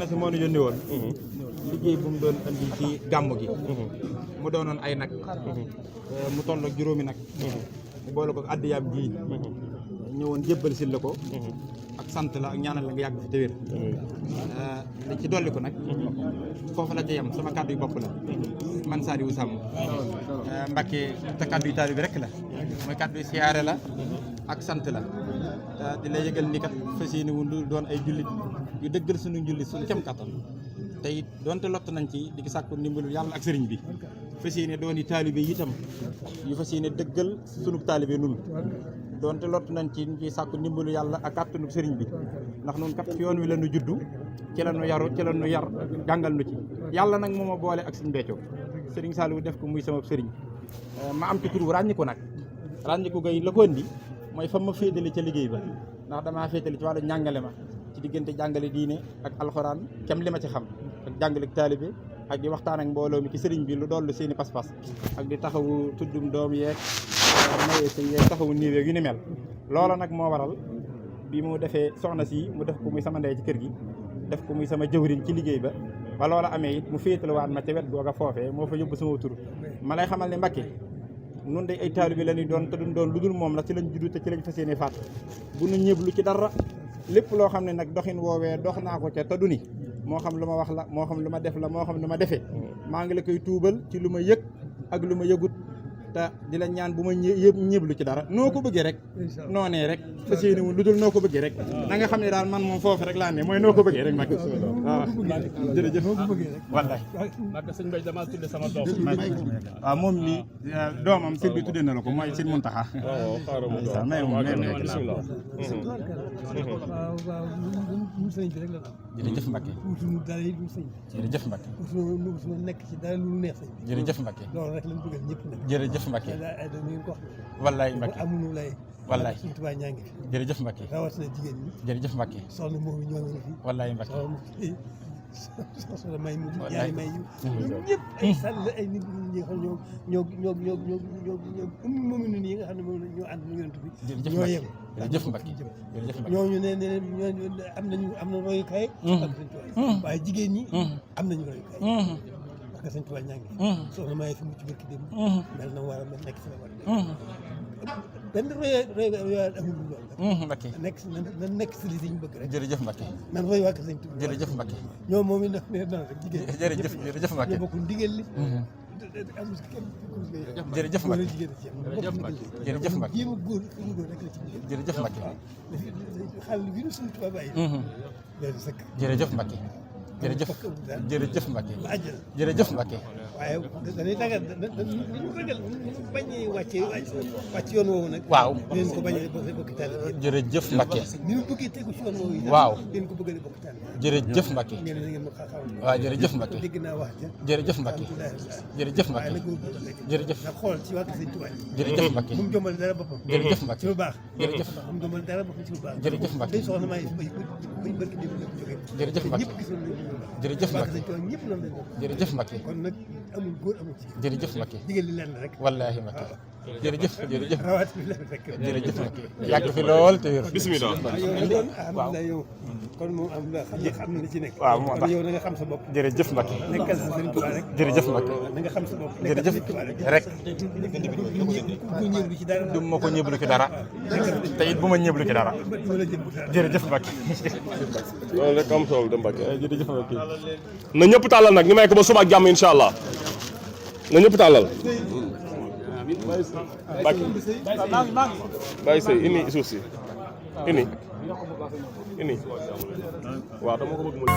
soxna si moo ñu yónni woon liggéey bu mu doon andi ci gàmmu gi mu doonoon ay nag mu toll ak juróomi nag mu boole ko addiyaam ji ñëwoon jébbal si la ko ak sant la ak ñaanal la nga yàgg fi te wér li ci dolli ko nag foofu la ca yem sama kàddu yu bopp la man Saliou Samb Mbacke te kàddu yu taalibe bi rek la mooy kàddu yu siyaare la ak sant la di la yëgal ni kat fas yéene wu doon ay jullit yu dëggal suñu jullit suñu kem kattan te it doonte lott nañ ci di sàkku ndimbalu yàlla ak sëriñ bi fas yéene doon i taalibe itam yu fas yéene dëggal sunu taalibe nun doonte lott nañ ci sàkku ndimbalu yàlla ak kàttanu sëriñ bi ndax noonu kat ci yoon wi la nu juddu ci la nu yaru ci la nu yar jàngal nu ci yàlla nag moo ma boole ak suñu Béthio sëriñ Saliou def ko muy sama sëriñ ma am ci tur ràññiku nag ràññiku gay la ko indi mooy fa ma féetale ca liggéey ba ndax damaa féetale ci wàllu njàngale ma ci diggante jàngale diine ak alxuraan kem li ma ci xam ak jàngale taalibe ak di waxtaan ak mbooloo mi ci sëriñ bi lu dollu seeni pas-pas ak di taxawu tuddum doom yeeg maye si yeeg taxawu niiweeg yu ni mel loola nag moo waral bi mu defee soxna si mu def ko muy sama ndey ci kër gi def ko muy sama jëwriñ ci liggéey ba ba loola amee it mu féetalewaat ma ca wet googa foofee moo fa yóbbu sama tur ma lay xamal ne Mbacke nun day ay taalibe la ñuy doon te duñ doon lu dul moom la ci lañ juddu te ci lañ fas yéene faat bu nu ñëblu ci dara lépp loo xam ne nag doxin woowee dox naa ko ca te du ni moo xam lu ma wax la moo xam lu ma def la moo xam lu ma defee maa ngi la koy tuubal ci lu ma yëg ak lu ma yëgut te di la ñaan bu ma ñëblu ci dara noo ko bëggee rek noonee rek fas yéene wu lu dul noo ko bëggee rek na nga xam ne daal man moom foofu rek laa ne mooy noo ko bëggee rek nag waaw jërëjëf wallaay nag sëñ Bay dama tudde sama doom waaw moom mi doomam sëñ bi tudde na la ko mooy sëñ Muntaxa waaw xaaral mu doon may moom bismillah sëñ bi rek la jërëjëf Mbacke wutuñu dara yi du sëñ jërëjëf Mbacke wutuñu nekk ci dara lu neex sëñ bi jërëjëf Mbacke loolu rek lañ bëggal ñëpp nag jërëjëf Mbacke da ngeen ko wax wallaay Mbacke amuñu lay wallaay suñu tubaab ñaa ngi fi jërëjëf Mbacke rawatina jigéen ñi jërëjëf Mbacke soxna moom ñoo ngi fi wallaay Mbacke soxna may mu jaay may yu ñëpp ay sàll ay nit ñi nga xam ñoo moom ni yi nga xam ne moom ñoo ànd ñu yonent bi ñoo yem jërëjëf Mbacke jërëjëf Mbacke ñooñu ne ñooñu am na royukaay ak sëñ Tuubaa waaye jigéen ñi am nañu royukaay parce que sëñ Tuubaa ñaa ngi soxna may fi mu ci barki dem mel na war a mel nekk si la war benn roy amul loolu Mbacke na nekk si li ñu bëgg rek jërëjëf Mbacke nan roy waa sëñ Tuubaa jërëjëf Mbacke ñoom moom it nag ne dana rek jigéen jërëjëf Mbacke ñoo bokk ndigal li jërëjëf Mbacke jërëjëf Mbacke jéem a góor rek la ci jërëjëf Mbacke xale bi ñu suñu Tuubaa bàyyi day sëkk jërëjëf Mbacke jërëjëf Mbacke jërëjëf Mbacke waaye dañuy tagal ñu ragal bañ wàcc yoon woowu nag waaw leen ko bañ bokki taal jërëjëf Mbacke ni ñu bëggee tegu ci yoon woowu waaw leen ko bëgg bokki taal jërëjëf Mbacke ngeen ngeen ma xaxaw waaw jërëjëf Mbacke dégg naa wax ja jërëjëf Mbacke jërëjëf waaye Mbacke nag jërëjëf na xool ci waa sëñ Tuubaa jërëjëf Mbacke bu mu jombal dara boppam jërëjëf Mbacke ci lu baax jërëjëf bu mu jombal dara boppam ci lu baax jërëjëf Mbacke day soxna maa ngi bañ barki dem la jógee jërëjëf Mbacke ñëpp gisoon nañu jërëjëf Mbacke sëñ Tuubaa ñëpp noonu lañ jërëjëf Mbacke kon nag amul góor amul ci jërëjëf Mbacke digal li lenn rek wallaahi Mbacke jërëjëf jërëjëf rawat bi la fekk jërëjëf Mbacke yàgg fi lool te wér bismillah yow doon alhamdulilah yow kon moom am na xam na li ci nekk waaw moo kon tax yow na nga xam sa bopp jërëjëf Mbacke nekkal sa sëñ Tuubaa rek jërëjëf Mbacke na nga xam sa bopp jërëjëf rek ku ñëwlu ci dara du ma ko ñëblu ci dara te it bu ma ñëblu ci dara wala jëm jërëjëf Mbacke loolu rek am solo de Mbacke jërëjëf Mbacke na ñëpp tàllal nag ñu may ko ba suba ak jàmm incha allah na ñëpp tàllal bàyyi sëy ini suuf si ini waaw dama ko bëgg